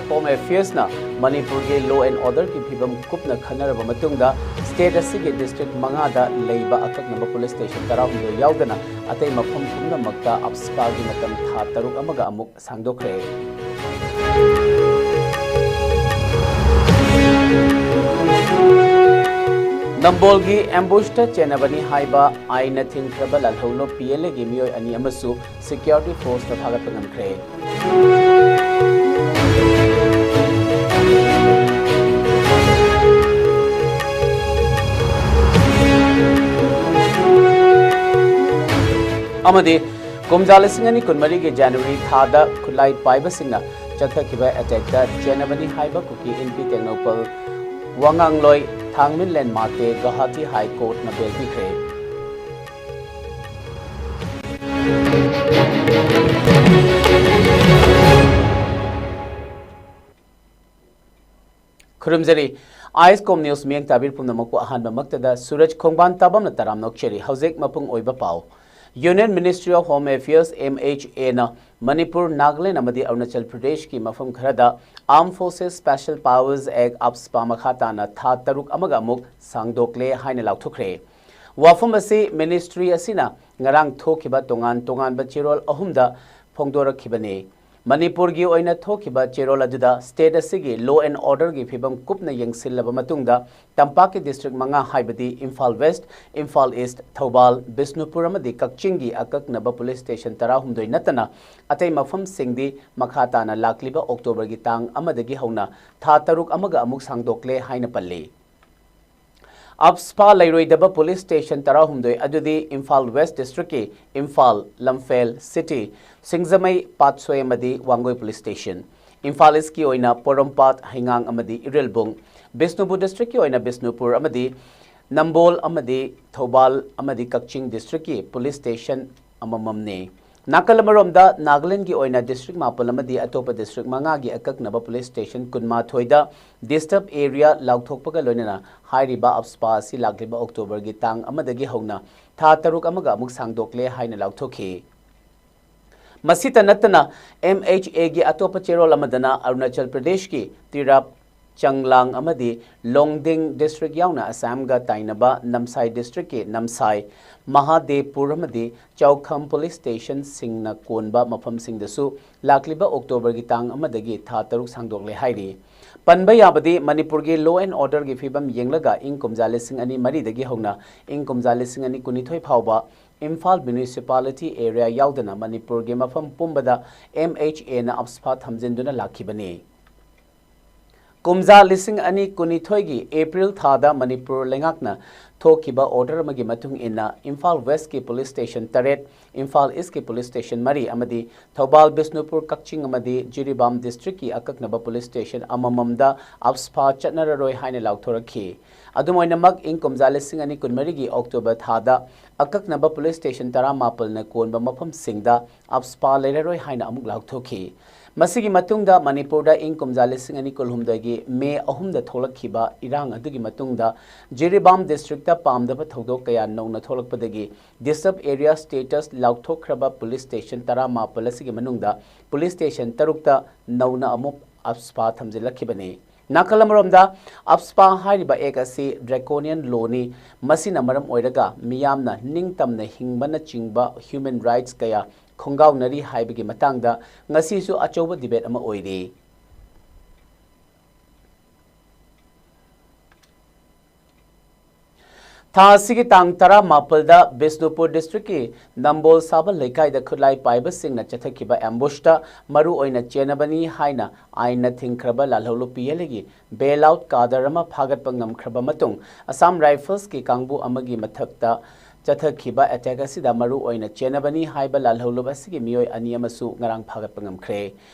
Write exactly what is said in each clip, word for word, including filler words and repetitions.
Home Affairsꯅ ꯃꯅꯤꯄꯨꯔꯒꯤ law and orderꯒꯤ ꯐꯤꯕꯝ ꯀꯨꯞꯅ ꯈꯟꯅꯔꯕ ꯃꯇꯨꯡꯗ state ꯑꯁꯤꯒꯤ district ꯃꯉꯥꯗ ꯂꯩꯕ ꯑꯀꯛꯅꯕ police station ꯇꯔꯥꯍꯨꯝꯗꯣꯏ ꯌꯥꯎꯗꯅ ꯑꯇꯩ ꯃꯐꯝ ꯄꯨꯝꯅꯃꯛꯇ AFSPAꯒꯤ ꯃꯇꯝ ꯊꯥ ꯇꯔꯨꯛ ꯑꯃꯒ ꯑꯃꯨꯛ ꯁꯥꯡꯗꯣꯛꯈ꯭ꯔꯦ꯫ ꯅꯝꯕꯣꯜꯒꯤ ambushꯇ ꯆꯦꯟꯅꯕꯅꯤ ꯍꯥꯏꯕ ꯑꯥꯏꯟꯅ ꯊꯤꯡꯈ꯭ꯔꯕ ꯂꯥꯜꯍꯧꯂꯨꯞ PLAꯒꯤ ꯃꯤꯑꯣꯏ ꯑꯅꯤ ꯑꯃꯁꯨ security forceꯇ ꯐꯥꯒꯠꯄ ꯉꯝꯈ꯭ꯔꯦ꯫ ꯑꯃꯗꯤ ꯀꯨꯝꯖꯥ ꯂꯤꯁꯤꯡ ꯑꯅꯤ ꯀꯨꯟꯃꯔꯤꯒꯤ January ꯊꯥꯗ ꯈꯨꯠꯂꯥꯏ ꯄꯥꯏꯕꯁꯤꯡꯅ ꯆꯠꯊꯈꯤꯕ attackꯇ ꯆꯦꯟꯅꯕꯅꯤ ꯍꯥꯏꯕ ꯀꯨꯀꯤ ꯏꯟꯄꯤ Tengnoupal ꯋꯥꯉꯥꯡꯂꯣꯏ ꯊꯥꯡꯃꯤꯟꯂꯦꯟ Mate Guwahati High Courtꯅ bail ꯄꯤꯈ꯭ꯔꯦ꯫ ꯈꯨꯔꯨꯝꯖꯔꯤ꯫ ISCOM News ꯃꯤꯠꯌꯦꯡ ꯇꯥꯕꯤꯔ ꯄꯨꯝꯅꯃꯛꯄꯨ ꯑꯍꯥꯟꯕꯃꯛꯇꯗ ꯁꯨꯔꯖ ꯈꯣꯡꯕꯥꯟ ꯇꯥꯕꯝꯅ ꯇꯔꯥꯝꯅ ꯑꯣꯛꯆꯔꯤ꯫ ꯍꯧꯖꯤꯛ ꯃꯄꯨꯡ ꯑꯣꯏꯕ ꯄꯥꯎ꯫ Union Ministry of Home Affairs, MHAꯅ Manipur, Nagaland ꯑꯃꯗꯤ ꯑꯔꯨꯅꯥꯆꯜ ꯄ꯭ꯔꯗꯦꯁꯀꯤ ꯃꯐꯝ ꯈꯔꯗ Armed Forces Special Powers Act, AFSPA, ꯃꯈꯥ ꯇꯥꯅ ꯊꯥ ꯇꯔꯨꯛ ꯑꯃꯒ ꯑꯃꯨꯛ ꯁꯥꯡꯗꯣꯛꯂꯦ ꯍꯥꯏꯅ ꯂꯥꯎꯊꯣꯛꯈ꯭ꯔꯦ꯫ ꯋꯥꯐꯝ ꯑꯁꯤ ministry ꯑꯁꯤꯅ ꯉꯔꯥꯡ ꯊꯣꯛꯈꯤꯕ ꯇꯣꯉꯥꯟ ꯇꯣꯉꯥꯟꯕ ꯆꯦꯔꯣꯜ ꯑꯍꯨꯝꯗ ꯐꯣꯡꯗꯣꯔꯛꯈꯤꯕꯅꯤ꯫ ꯃꯅꯤꯄꯨꯔꯒꯤ ꯑꯣꯏꯅ ꯊꯣꯛꯈꯤꯕ ꯆꯦꯔꯣꯜ ꯑꯗꯨꯗ state ꯑꯁꯤꯒꯤ law and orderꯒꯤ ꯐꯤꯕꯝ ꯀꯨꯞꯅ ꯌꯦꯡꯁꯤꯜꯂꯕ ꯃꯇꯨꯡꯗ ꯇꯝꯄꯥꯛꯀꯤ district ꯃꯉꯥ ꯍꯥꯏꯕꯗꯤ ꯏꯝꯐꯥꯜ West, ꯏꯝꯐꯥꯜ East, ꯊꯧꯕꯥꯜ, ꯕꯤꯁꯅꯨꯄꯨꯔ ꯑꯃꯗꯤ ꯀꯛꯆꯤꯡꯒꯤ ꯑꯀꯛꯅꯕ police station ꯇꯔꯥꯍꯨꯝꯗꯣꯏ ꯅꯠꯇꯅ ꯑꯇꯩ ꯃꯐꯝꯁꯤꯡꯗꯤ ꯃꯈꯥ ꯇꯥꯅ ꯂꯥꯛꯂꯤꯕ Octoberꯒꯤ ꯇꯥꯡ ꯑꯃꯗꯒꯤ ꯍꯧꯅ ꯊꯥ ꯇꯔꯨꯛ ꯑꯃꯒ ꯑꯃꯨꯛ ꯁꯥꯡꯗꯣꯛꯂꯦ ꯍꯥꯏꯅ ꯄꯜꯂꯤ꯫ AFSPA ꯂꯩꯔꯣꯏꯗꯕ police station ꯇꯔꯥꯍꯨꯝꯗꯣꯏ ꯑꯗꯨꯗꯤ ꯏꯝꯐꯥꯜ West districtꯀꯤ ꯏꯝꯐꯥꯜ, ꯂꯝꯐꯦꯜ, ꯁꯤꯇꯤ, ꯁꯤꯡꯖꯃꯩ, ꯄꯥꯠꯁꯣꯏ ꯑꯃꯗꯤ ꯋꯥꯡꯒꯣꯏ police station, ꯏꯝꯐꯥꯜ Eastꯀꯤ ꯑꯣꯏꯅ ꯄꯣꯔꯣꯝꯄꯥꯠ, ꯍꯩꯉꯥꯡ ꯑꯃꯗꯤ ꯏꯔꯤꯜꯕꯨꯡ, ꯕꯤꯁꯅꯨꯄꯨꯔ districtꯀꯤ ꯑꯣꯏꯅ ꯕꯤꯁꯅꯨꯄꯨꯔ ꯑꯃꯗꯤ ꯅꯝꯕꯣꯜ ꯑꯃꯗꯤ ꯊꯧꯕꯥꯜ ꯑꯃꯗꯤ ꯀꯛꯆꯤꯡ districtꯀꯤ police station ꯑꯃꯃꯝꯅꯤ꯫ ꯅꯥꯀꯜ ꯑꯃꯔꯣꯝꯗ ꯅꯥꯒꯥꯂꯦꯟꯗꯒꯤ ꯑꯣꯏꯅ district ꯃꯥꯄꯜ ꯑꯃꯗꯤ ꯑꯇꯣꯞꯄ district ꯃꯉꯥꯒꯤ ꯑꯀꯛꯅꯕ police station ꯀꯨꯟꯃꯥꯊꯣꯏꯗ disturb area ꯂꯥꯎꯊꯣꯛꯄꯒ ꯂꯣꯏꯅꯅ ꯍꯥꯏꯔꯤꯕ AFSPA ꯑꯁꯤ ꯂꯥꯛꯂꯤꯕ Octoberꯒꯤ ꯇꯥꯡ ꯑꯃꯗꯒꯤ ꯍꯧꯅ ꯊꯥ ꯇꯔꯨꯛ ꯑꯃꯒ ꯑꯃꯨꯛ ꯁꯥꯡꯗꯣꯛꯂꯦ ꯍꯥꯏꯅ ꯂꯥꯎꯊꯣꯛꯈꯤ꯫ ꯃꯁꯤꯇ ꯅꯠꯇꯅ, MHAꯒꯤ ꯑꯇꯣꯞꯄ ꯆꯦꯔꯣꯜ ꯑꯃꯗꯅ ꯑꯔꯨꯅꯥꯆꯜ ꯄ꯭ꯔꯗꯦꯁꯀꯤ ꯇꯤꯔꯥꯞ, ꯆꯪꯂꯥꯡ ꯑꯃꯗꯤ ꯂꯣꯡꯗꯤꯡ ꯗꯤꯁꯇ꯭ꯔꯤꯛ ꯌꯥꯎꯅ ꯑꯁꯥꯝꯒ ꯇꯥꯏꯅꯕ ꯅꯝꯁꯥꯏ ꯗꯤꯁꯇ꯭ꯔꯤꯛꯀꯤ ꯅꯝꯁꯥꯏ, ꯃꯍꯥꯗꯦꯕꯄꯨꯔ ꯑꯃꯗꯤ ꯆꯥꯎꯈꯝ ꯄꯨꯂꯤꯁ ꯁ꯭ꯇꯦꯁꯟꯁꯤꯡꯅ ꯀꯣꯟꯕ ꯃꯐꯝꯁꯤꯡꯗꯁꯨ ꯂꯥꯛꯂꯤꯕ ꯑꯣꯛꯇꯣꯕꯔꯒꯤ ꯇꯥꯡ ꯑꯃꯗꯒꯤ ꯊꯥ ꯇꯔꯨꯛ ꯁꯥꯡꯗꯣꯛꯂꯦ ꯍꯥꯏꯔꯤ꯫ ꯄꯟꯕ ꯌꯥꯕꯗꯤ, ꯃꯅꯤꯄꯨꯔꯒꯤ law and orderꯒꯤ ꯐꯤꯕꯝ ꯌꯦꯡꯂꯒ ꯏꯪ ꯀꯨꯝꯖꯥ ꯂꯤꯁꯤꯡ ꯑꯅꯤ ꯃꯔꯤꯗꯒꯤ ꯍꯧꯅ ꯏꯪ ꯀꯨꯝꯖꯥ ꯂꯤꯁꯤꯡ ꯑꯅꯤ ꯀꯨꯟꯅꯤꯊꯣꯏ ꯐꯥꯎꯕ ꯏꯝꯐꯥꯜ municipality area ꯌꯥꯎꯗꯅ ꯃꯅꯤꯄꯨꯔꯒꯤ ꯃꯐꯝ ꯄꯨꯝꯕꯗ MHAꯅ AFSPA ꯊꯝꯖꯤꯟꯗꯨꯅ ꯂꯥꯛꯈꯤꯕꯅꯤ꯫ ꯀꯨꯝꯖꯥ ꯂꯤꯁꯤꯡ ꯑꯅꯤ ꯀꯨꯟꯅꯤꯊꯣꯏꯒꯤ ꯑꯦꯄ꯭ꯔꯤꯜ ꯊꯥꯗ ꯃꯅꯤꯄꯨꯔ ꯂꯩꯉꯥꯛꯅ ꯊꯣꯛꯈꯤꯕ order ꯑꯃꯒꯤ ꯃꯇꯨꯡ ꯏꯟꯅ ꯏꯝꯐꯥꯜ Westꯀꯤ police station ꯇꯔꯦꯠ, ꯏꯝꯐꯥꯜ Eastꯀꯤ police station ꯃꯔꯤ ꯑꯃꯗꯤ ꯊꯧꯕꯥꯜ, ꯕꯤꯁꯅꯨꯄꯨꯔ, ꯀꯛꯆꯤꯡ ꯑꯃꯗꯤ ꯖꯤꯔꯤꯕꯥꯝ districtꯀꯤ ꯑꯀꯛꯅꯕ police station ꯑꯃꯃꯝꯗ AFSPA ꯆꯠꯅꯔꯔꯣꯏ ꯍꯥꯏꯅ ꯂꯥꯎꯊꯣꯔꯛꯈꯤ꯫ ꯑꯗꯨꯝ ꯑꯣꯏꯅꯃꯛ, ꯏꯪ ꯀꯨꯝꯖꯥ ꯂꯤꯁꯤꯡ ꯑꯅꯤ ꯀꯨꯟꯃꯔꯤꯒꯤ ꯑꯣꯛꯇꯣꯕꯔ ꯊꯥꯗ ꯑꯀꯛꯅꯕ police station ꯇꯔꯥꯃꯥꯄꯜꯅ ꯀꯣꯟꯕ ꯃꯐꯝꯁꯤꯡꯗ AFSPA ꯂꯩꯔꯔꯣꯏ ꯍꯥꯏꯅ ꯑꯃꯨꯛ ꯂꯥꯎꯊꯣꯛꯈꯤ꯫ ꯃꯁꯤꯒꯤ ꯃꯇꯨꯡꯗ ꯃꯅꯤꯄꯨꯔꯗ ꯏꯪ ꯀꯨꯝꯖꯥ ꯂꯤꯁꯤꯡ ꯑꯅꯤ ꯀꯨꯟꯍꯨꯝꯗꯣꯏꯒꯤ ꯃꯦ ꯑꯍꯨꯝꯗ ꯊꯣꯛꯂꯛꯈꯤꯕ ꯏꯔꯥꯡ ꯑꯗꯨꯒꯤ ꯃꯇꯨꯡꯗ ꯖꯤꯔꯤꯕꯥꯝ districtꯇ ꯄꯥꯝꯗꯕ ꯊꯧꯗꯣꯛ ꯀꯌꯥ ꯅꯧꯅ ꯊꯣꯛꯂꯛꯄꯗꯒꯤ disturbed area status ꯂꯥꯎꯊꯣꯛꯈ꯭ꯔꯕ police station ꯇꯔꯥꯃꯥꯄꯜ ꯑꯁꯤꯒꯤ ꯃꯅꯨꯡꯗ police station ꯇꯔꯨꯛꯇ ꯅꯧꯅ ꯑꯃꯨꯛ AFSPA ꯊꯝꯖꯤꯜꯂꯛꯈꯤꯕꯅꯤ꯫ ꯅꯥꯀꯜ ꯑꯃꯔꯣꯝꯗ, AFSPA ꯍꯥꯏꯔꯤꯕ act ꯑꯁꯤ draconian lawꯅꯤ꯫ ꯃꯁꯤꯅ ꯃꯔꯝ ꯑꯣꯏꯔꯒ ꯃꯤꯌꯥꯝꯅ ꯅꯤꯡꯇꯝꯅ ꯍꯤꯡꯕꯅꯆꯤꯡꯕ human rights ꯀꯌꯥ ꯈꯣꯡꯒꯥꯎꯅꯔꯤ ꯍꯥꯏꯕꯒꯤ ꯃꯇꯥꯡꯗ ꯉꯁꯤꯁꯨ ꯑꯆꯧꯕ debate ꯑꯃ ꯑꯣꯏꯔꯤ꯫ ꯊꯥ ꯑꯁꯤꯒꯤ ꯇꯥꯡ ꯇꯔꯥꯃꯥꯄꯜꯗ ꯕꯤꯁꯅꯨꯄꯨꯔ districtꯀꯤ ꯅꯝꯕꯣꯜ ꯁꯥꯕ ꯂꯩꯀꯥꯏꯗ ꯈꯨꯠꯂꯥꯏ ꯄꯥꯏꯕꯁꯤꯡꯅ ꯆꯠꯊꯈꯤꯕ ambushꯇ ꯃꯔꯨ ꯑꯣꯏꯅ ꯆꯦꯟꯅꯕꯅꯤ ꯍꯥꯏꯅ ꯑꯥꯏꯟꯅ ꯊꯤꯡꯈ꯭ꯔꯕ ꯂꯥꯜꯍꯧꯂꯨꯞ PLAꯒꯤ bailout cadre ꯑꯃ ꯐꯥꯒꯠꯄ ꯉꯝꯈ꯭ꯔꯕ ꯃꯇꯨꯡ, Assam Riflesꯀꯤ ꯀꯥꯡꯕꯨ ꯑꯃꯒꯤ ꯃꯊꯛꯇ ꯆꯠꯊꯈꯤꯕ attack ꯑꯁꯤꯗ ꯃꯔꯨ ꯑꯣꯏꯅ ꯆꯦꯟꯅꯕꯅꯤ ꯍꯥꯏꯕ ꯂꯥꯜꯍꯧꯂꯨꯞ ꯑꯁꯤꯒꯤ ꯃꯤꯑꯣꯏ ꯑꯅꯤ ꯑꯃꯁꯨ ꯉꯔꯥꯡ ꯐꯥꯒꯠꯄ ꯉꯝꯈ꯭ꯔꯦ꯫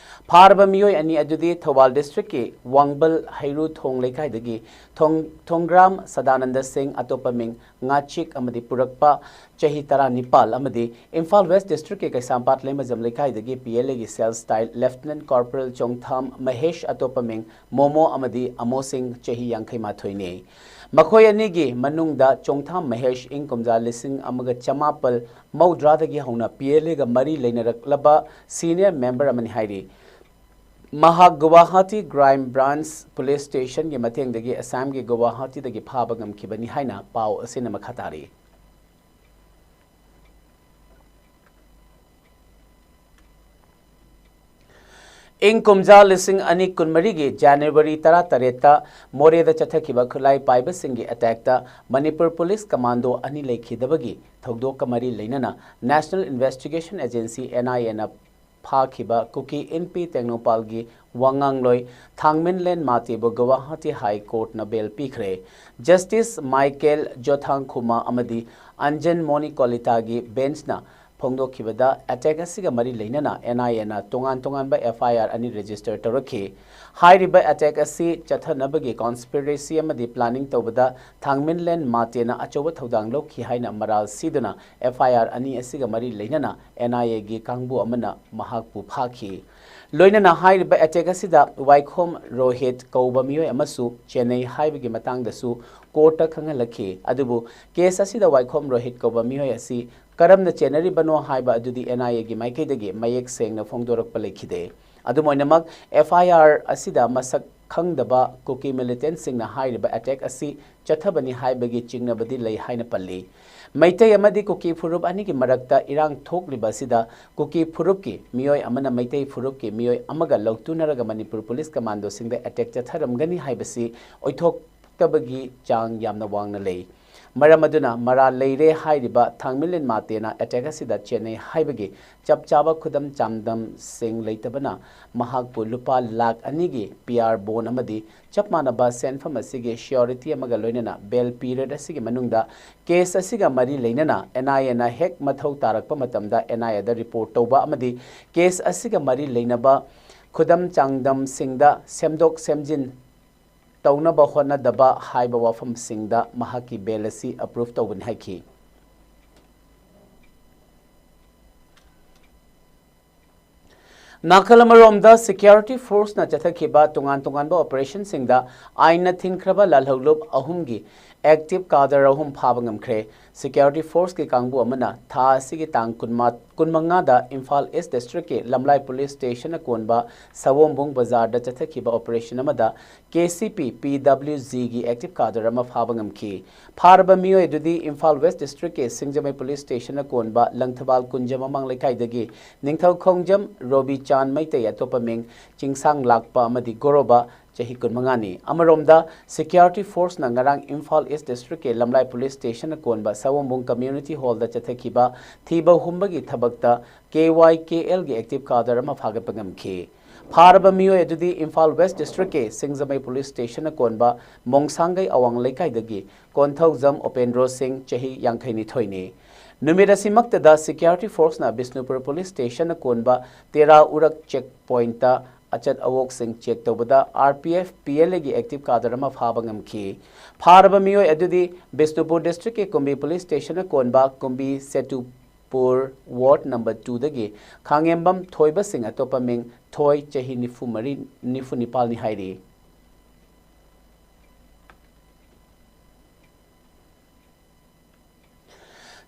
ꯐꯥꯔꯕ ꯃꯤꯑꯣꯏ ꯑꯅꯤ ꯑꯗꯨꯗꯤ ꯊꯧꯕꯥꯜ districtꯀꯤ ꯋꯥꯡꯕꯜ ꯍꯩꯔꯨ ꯊꯣꯡ ꯂꯩꯀꯥꯏꯗꯒꯤ ꯊꯣꯡ-, ꯊꯣꯡꯒ꯭ꯔꯥꯝ ꯁꯗꯥꯅꯟꯗ ꯁꯤꯡ, ꯑꯇꯣꯞꯄ ꯃꯤꯡ ꯉꯥꯆꯤꯛ ꯑꯃꯗꯤ ꯄꯨꯔꯛꯄ, ꯆꯍꯤ ꯇꯔꯥꯅꯤꯄꯥꯜ, ꯑꯃꯗꯤ ꯏꯝꯐꯥꯜ West districtꯀꯤ ꯀꯩꯁꯥꯝꯄꯥꯠ ꯂꯩꯃꯖꯝ ꯂꯩꯀꯥꯏꯗꯒꯤ PLAꯒꯤ self styled Lieutenant Corporal ꯆꯣꯡꯊꯥꯝ ꯃꯍꯦꯁ, ꯑꯇꯣꯞꯄ ꯃꯤꯡ ꯃꯣꯃꯣ ꯑꯃꯗꯤ ꯑꯃꯣ ꯁꯤꯡ, ꯆꯍꯤ ꯌꯥꯡꯈꯩ ꯃꯥꯊꯣꯏꯅꯤ꯫ ꯃꯈꯣꯏ ꯑꯅꯤꯒꯤ ꯃꯅꯨꯡꯗ ꯆꯣꯡꯊꯥꯝ ꯃꯍꯦꯁ ꯏꯪ ꯀꯨꯝꯖꯥ ꯂꯤꯁꯤꯡ ꯑꯃꯒ ꯆꯃꯥꯄꯜ ꯃꯧꯗ꯭ꯔꯥꯗꯒꯤ ꯍꯧꯅ ꯄꯤ ꯑꯦꯜ ꯑꯦꯒ ꯃꯔꯤ ꯂꯩꯅꯔꯛꯂꯕ ꯁꯤꯅꯤꯌꯔ ꯃꯦꯝꯕꯔ ꯑꯃꯅꯤ ꯍꯥꯏꯔꯤ꯫ ꯃꯍꯥꯛ ꯒꯨꯋꯥꯍꯥꯇꯤ ꯀ꯭ꯔꯥꯏꯝ ꯕ꯭ꯔꯥꯟꯆ ꯄꯨꯂꯤꯁ ꯁ꯭ꯇꯦꯁꯟꯒꯤ ꯃꯇꯦꯡꯗꯒꯤ ꯑꯁꯥꯝꯒꯤ ꯒꯨꯋꯥꯍꯥꯇꯤꯗꯒꯤ ꯐꯥꯕ ꯉꯝꯈꯤꯕꯅꯤ ꯍꯥꯏꯅ ꯄꯥꯎ ꯑꯁꯤꯅ ꯃꯈꯥ ꯇꯥꯔꯤ꯫ ꯏꯪ ꯀꯨꯝꯖꯥ ꯂꯤꯁꯤꯡ ꯑꯅꯤ ꯀꯨꯟꯃꯔꯤꯒꯤ ꯖꯅꯋꯥꯔꯤ ꯇꯔꯥꯇꯔꯦꯠꯇ ꯃꯣꯔꯦꯗ ꯆꯠꯊꯈꯤꯕ ꯈꯨꯠꯂꯥꯏ ꯄꯥꯏꯕꯁꯤꯡꯒꯤ ꯑꯦꯇꯦꯛꯇ ꯃꯅꯤꯄꯨꯔ ꯄꯨꯂꯤꯁ ꯀꯃꯥꯟꯗꯣ ꯑꯅꯤ ꯂꯩꯈꯤꯗꯕꯒꯤ ꯊꯧꯗꯣꯛꯀ ꯃꯔꯤ ꯂꯩꯅꯅ National Investigation Agency, N I A ꯅ ꯐꯥꯈꯤꯕ ꯀꯨꯀꯤ ꯏꯟꯄꯤ ꯇꯦꯡꯅꯧꯄꯥꯜꯒꯤ ꯋꯥꯉꯥꯡꯂꯣꯏ ꯊꯥꯡꯃꯤꯟꯂꯦꯟ ꯃꯥꯇꯦꯕꯨ ꯒꯨꯋꯥꯍꯥꯇꯤ ꯍꯥꯏ ꯀꯣꯔꯠꯅ ꯕꯦꯜ ꯄꯤꯈ꯭ꯔꯦ꯫ ꯖꯁꯇꯤꯁ ꯃꯥꯏꯀꯦꯜ ꯖꯣꯊꯥꯡꯈꯨꯃꯥ ꯑꯃꯗꯤ ꯑꯟꯖꯟ ꯃꯣꯅꯤ ꯀꯣꯂꯤꯇꯥꯒꯤ ꯕꯦꯟꯆꯅ ꯐꯣꯡꯗꯣꯛꯈꯤꯕꯗ, ꯑꯦꯇꯦꯛ ꯑꯁꯤꯒ ꯃꯔꯤ ꯂꯩꯅꯅ N I A ꯅ ꯇꯣꯉꯥꯟ ꯇꯣꯉꯥꯟꯕ F I R ꯑꯅꯤ ꯔꯦꯖꯤꯁꯇꯔ ꯇꯧꯔꯛꯈꯤ꯫ ꯍꯥꯏꯔꯤꯕ ꯑꯦꯇꯦꯛ ꯑꯁꯤ ꯆꯠꯊꯅꯕꯒꯤ ꯀꯣꯟꯁꯄꯤꯔꯦꯁꯤ ꯑꯃꯗꯤ ꯄ꯭ꯂꯥꯅꯤꯡ ꯇꯧꯕꯗ ꯊꯥꯡꯃꯤꯟꯂꯦꯟ ꯃꯥꯇꯦꯅ ꯑꯆꯧꯕ ꯊꯧꯗꯥꯡ ꯂꯧꯈꯤ ꯍꯥꯏꯅ ꯃꯔꯥꯜ ꯁꯤꯗꯨꯅ F I R ꯑꯅꯤ ꯑꯁꯤꯒ ꯃꯔꯤ ꯂꯩꯅꯅ N I A ꯒꯤ ꯀꯥꯡꯕꯨ ꯑꯃꯅ ꯃꯍꯥꯛꯄꯨ ꯐꯥꯈꯤ꯫ ꯂꯣꯏꯅꯅ ꯍꯥꯏꯔꯤꯕ ꯑꯦꯇꯦꯛ ꯑꯁꯤꯗ ꯋꯥꯏꯈꯣꯝ ꯔꯣꯍꯤꯠ ꯀꯧꯕ ꯃꯤꯑꯣꯏ ꯑꯃꯁꯨ ꯆꯦꯟꯅꯩ ꯍꯥꯏꯕꯒꯤ ꯃꯇꯥꯡꯗꯁꯨ ꯀꯣꯔꯠꯇ ꯈꯪꯍꯜꯂꯛꯈꯤ꯫ ꯑꯗꯨꯕꯨ ꯀꯦꯁ ꯑꯁꯤꯗ ꯋꯥꯏꯈꯣꯝ ꯔꯣꯍꯤꯠ ꯀꯧꯕ ꯃꯤꯑꯣꯏ ꯑꯁꯤ ꯀꯔꯝꯅ ꯆꯦꯟꯅꯔꯤꯕꯅꯣ ꯍꯥꯏꯕ ꯑꯗꯨꯗꯤ N I A ꯒꯤ ꯃꯥꯏꯀꯩꯗꯒꯤ ꯃꯌꯦꯛ ꯁꯦꯡꯅ ꯐꯣꯡꯗꯣꯔꯛꯄ ꯂꯩꯈꯤꯗꯦ꯫ ꯑꯗꯨꯝ ꯑꯣꯏꯅꯃꯛ, F I R ꯑꯁꯤꯗ ꯃꯁꯛ ꯈꯪꯗꯕ ꯀꯨꯀꯤ ꯃꯤꯂꯤꯇꯦꯟꯠꯁꯤꯡꯅ ꯍꯥꯏꯔꯤꯕ ꯑꯦꯇꯦꯛ ꯑꯁꯤ ꯆꯠꯊꯕꯅꯤ ꯍꯥꯏꯕꯒꯤ ꯆꯤꯡꯅꯕꯗꯤ ꯂꯩ ꯍꯥꯏꯅ ꯄꯜꯂꯤ꯫ ꯃꯩꯇꯩ ꯑꯃꯗꯤ ꯀꯨꯀꯤ ꯐꯨꯔꯨꯞ ꯑꯅꯤꯒꯤ ꯃꯔꯛꯇ ꯏꯔꯥꯡ ꯊꯣꯛꯂꯤꯕ ꯑꯁꯤꯗ ꯀꯨꯀꯤ ꯐꯨꯔꯨꯞꯀꯤ ꯃꯤꯑꯣꯏ ꯑꯃꯅ ꯃꯩꯇꯩ ꯐꯨꯔꯨꯞꯀꯤ ꯃꯤꯑꯣꯏ ꯑꯃꯒ ꯂꯧꯇꯨꯅꯔꯒ ꯃꯅꯤꯄꯨꯔ ꯄꯨꯂꯤꯁ ꯀꯃꯥꯟꯗꯣꯁꯤꯡꯗ ꯑꯦꯇꯦꯛ ꯆꯠꯊꯔꯝꯒꯅꯤ ꯍꯥꯏꯕꯁꯤ ꯑꯣꯏꯊꯣꯛꯇꯕꯒꯤ ꯆꯥꯡ ꯌꯥꯝꯅ ꯋꯥꯡꯅ ꯂꯩ꯫ ꯃꯔꯝ ꯑꯗꯨꯅ ꯃꯔꯥꯜ ꯂꯩꯔꯦ ꯍꯥꯏꯔꯤꯕ ꯊꯥꯡꯃꯤꯂꯤꯟ ꯃꯥꯇꯦꯅ ꯑꯦꯇꯦꯛ ꯑꯁꯤꯗ ꯆꯦꯟꯅꯩ ꯍꯥꯏꯕꯒꯤ ꯆꯞ ꯆꯥꯕ ꯈꯨꯗꯝ ꯆꯥꯡꯗꯝꯁꯤꯡ ꯂꯩꯇꯕꯅ ꯃꯍꯥꯛꯄꯨ ꯂꯨꯄꯥ ꯂꯥꯈ ꯑꯅꯤꯒꯤ P R bond ꯑꯃꯗꯤ ꯆꯞ ꯃꯥꯟꯅꯕ ꯁꯦꯟꯐꯝ ꯑꯁꯤꯒꯤ surety ꯑꯃꯒ ꯂꯣꯏꯅꯅ ꯕꯦꯜ ꯄꯤꯔꯤꯌꯗ ꯑꯁꯤꯒꯤ ꯃꯅꯨꯡꯗ ꯀꯦꯁ ꯑꯁꯤꯒ ꯃꯔꯤ ꯂꯩꯅꯅ N I A ꯅ ꯍꯦꯛ ꯃꯊꯧ ꯇꯥꯔꯛꯄ ꯃꯇꯝꯗ N I A the report ꯇꯧꯕ ꯑꯃꯗꯤ ꯀꯦꯁ ꯑꯁꯤꯒ ꯃꯔꯤ ꯂꯩꯅꯕ ꯈꯨꯗꯝ ꯆꯥꯡꯗꯝꯁꯤꯡꯗ ꯁꯦꯝꯗꯣꯛ ꯁꯦꯝꯖꯤꯟ ꯇꯧꯅꯕ ꯍꯣꯠꯅꯗꯕ ꯍꯥꯏꯕ ꯋꯥꯐꯝꯁꯤꯡꯗ ꯃꯍꯥꯛꯀꯤ ꯕꯦꯜ ꯑꯁꯤ ꯑꯦꯄ꯭ꯔꯨꯚ ꯇꯧꯒꯅꯤ ꯍꯥꯏꯈꯤ꯫ ꯅꯥꯀꯜ ꯑꯃꯔꯣꯝꯗ, ꯁꯦꯀ꯭ꯌꯨꯔꯤꯇꯤ ꯐꯣꯔꯁꯅ ꯆꯠꯊꯈꯤꯕ ꯇꯣꯉꯥꯟ ꯇꯣꯉꯥꯟꯕ ꯑꯣꯄꯔꯦꯁꯟꯁꯤꯡꯗ ꯑꯥꯏꯟꯅ ꯊꯤꯡꯈ꯭ꯔꯕ ꯂꯥꯜꯍꯧꯂꯨꯞ ꯑꯍꯨꯝꯒꯤ ꯑꯦꯛꯇꯤꯚ ꯀꯥꯗꯔ ꯑꯍꯨꯝ ꯐꯥꯕ ꯉꯝꯈ꯭ꯔꯦ꯫ ꯁꯦꯀ꯭ꯌꯨꯔꯤꯇꯤ ꯐꯣꯔꯁꯀꯤ ꯀꯥꯡꯕꯨ ꯑꯃꯅ ꯊꯥ ꯑꯁꯤꯒꯤ ꯇꯥꯡ ꯀꯨꯟꯃꯉꯥꯗ ꯏꯝꯐꯥꯜ ꯏꯁ ꯗꯤꯁꯇ꯭ꯔꯤꯛꯀꯤ ꯂꯝꯂꯥꯏ ꯄꯨꯂꯤꯁ ꯁ꯭ꯇꯦꯁꯟꯅ ꯀꯣꯟꯕ ꯁꯑꯣꯝꯕꯨꯡ ꯕꯖꯥꯔꯗ ꯆꯠꯊꯈꯤꯕ ꯑꯣꯄꯔꯦꯁꯟ ꯑꯃꯗ ꯀꯦ ꯁꯤ ꯄꯤ, ꯄꯤ ꯗꯕ꯭ꯂꯤꯎ ꯖꯤꯒꯤ ꯑꯦꯛꯇꯤꯚ ꯀꯥꯗꯔ ꯑꯃ ꯐꯥꯕ ꯉꯝꯈꯤ꯫ ꯐꯥꯔꯕ ꯃꯤꯑꯣꯏ ꯑꯗꯨꯗꯤ ꯏꯝꯐꯥꯜ ꯋꯦꯁ ꯗꯤꯁꯇ꯭ꯔꯤꯛꯀꯤ ꯁꯤꯡꯖꯃꯩ ꯄꯨꯂꯤꯁ ꯁ꯭ꯇꯦꯁꯟꯅ ꯀꯣꯟꯕ ꯂꯪꯊꯕꯥꯜ ꯀꯨꯟꯖ ꯃꯃꯥꯡ ꯂꯩꯀꯥꯏꯗꯒꯤ ꯅꯤꯡꯊꯧ ꯈꯣꯡꯖꯝ ꯔꯣꯕꯤꯆꯥꯟ ꯃꯩꯇꯩ, ꯑꯇꯣꯞꯄ ꯃꯤꯡ ꯆꯤꯡꯁꯥꯡ ꯂꯥꯛꯄ ꯑꯃꯗꯤ ꯒꯣꯔꯣꯕ, ꯆꯍꯤ ꯀꯨꯟꯃꯉꯥꯅꯤ꯫ ꯑꯃꯔꯣꯝꯗ, ꯁꯦꯀ꯭ꯌꯨꯔꯤꯇꯤ ꯐꯣꯔꯁꯅ ꯉꯔꯥꯡ ꯏꯝꯐꯥꯜ ꯏꯁ ꯗꯤꯁꯇ꯭ꯔꯤꯛꯀꯤ ꯂꯝꯂꯥꯏ ꯄꯨꯂꯤꯁ ꯁ꯭ꯇꯦꯁꯟꯅ ꯀꯣꯟꯕ ꯁꯑꯣꯝꯕꯨꯡ ꯀꯝꯃ꯭ꯌꯨꯅꯤꯇꯤ ꯍꯣꯜꯗ ꯆꯠꯊꯈꯤꯕ ꯊꯤꯕ ꯍꯨꯝꯕꯒꯤ ꯊꯕꯛꯇ ꯀꯦ ꯋꯥꯏ ꯀꯦ ꯑꯦꯜꯒꯤ ꯑꯦꯛꯇꯤꯚ ꯀꯥꯗꯔ ꯑꯃ ꯐꯥꯒꯠꯄ ꯉꯝꯈꯤ꯫ ꯐꯥꯔꯕ ꯃꯤꯑꯣꯏ ꯑꯗꯨꯗꯤ ꯏꯝꯐꯥꯜ ꯋꯦꯁ ꯗꯤꯁꯇ꯭ꯔꯤꯛꯀꯤ ꯁꯤꯡꯖꯃꯩ ꯄꯨꯂꯤꯁ ꯁ꯭ꯇꯦꯁꯟꯅ ꯀꯣꯟꯕ ꯃꯣꯡꯁꯥꯡꯒꯩ ꯑꯋꯥꯡ ꯂꯩꯀꯥꯏꯗꯒꯤ ꯀꯣꯟꯊꯧꯖꯝ ꯎꯄꯦꯟꯗ꯭ꯔꯣ ꯁꯤꯡ, ꯆꯍꯤ ꯌꯥꯡꯈꯩꯅꯤꯊꯣꯏꯅꯤ꯫ ꯅꯨꯃꯤꯠ ꯑꯁꯤꯃꯛꯇꯗ ꯁꯦꯀ꯭ꯌꯨꯔꯤꯇꯤ ꯐꯣꯔꯁꯅ ꯕꯤꯁꯅꯨꯄꯨꯔ ꯄꯨꯂꯤꯁ ꯁ꯭ꯇꯦꯁꯟꯅ ꯀꯣꯟꯕ ꯇꯦꯔꯥ ꯎꯔꯛ ꯆꯦꯛ ꯄꯣꯏꯟꯠꯇ ꯑꯆꯠ ꯑꯋꯣꯛꯁꯤꯡ ꯆꯦꯛ ꯇꯧꯕꯗ R P F P L ꯑꯦꯒꯤ ꯑꯦꯛꯇꯤꯚ ꯀꯥꯗꯔ ꯑꯃ ꯐꯥꯕ ꯉꯝꯈꯤ꯫ ꯐꯥꯔꯕ ꯃꯤꯑꯣꯏ ꯑꯗꯨꯗꯤ ꯕꯤꯁꯅꯨꯄꯨꯔ ꯗꯤꯁꯇ꯭ꯔꯤꯛꯀꯤ ꯀꯨꯝꯕꯤ ꯄꯨꯂꯤꯁ ꯁ꯭ꯇꯦꯁꯟꯅ ꯀꯣꯟꯕ ꯀꯨꯝꯕꯤ ꯁꯦꯇꯨꯄꯨꯔ ꯋꯥꯔꯗ ꯅꯝꯕꯔ ꯇꯨꯗꯒꯤ ꯈꯥꯉꯦꯝꯕꯝ ꯊꯣꯏꯕꯁꯤꯡ, ꯑꯇꯣꯞꯄ ꯃꯤꯡ ꯊꯣꯏ, ꯆꯍꯤ ꯅꯤꯐꯨ ꯃꯔꯤ, ꯅꯤꯐꯨ ꯅꯤꯄꯥꯜꯅꯤ ꯍꯥꯏꯔꯤ꯫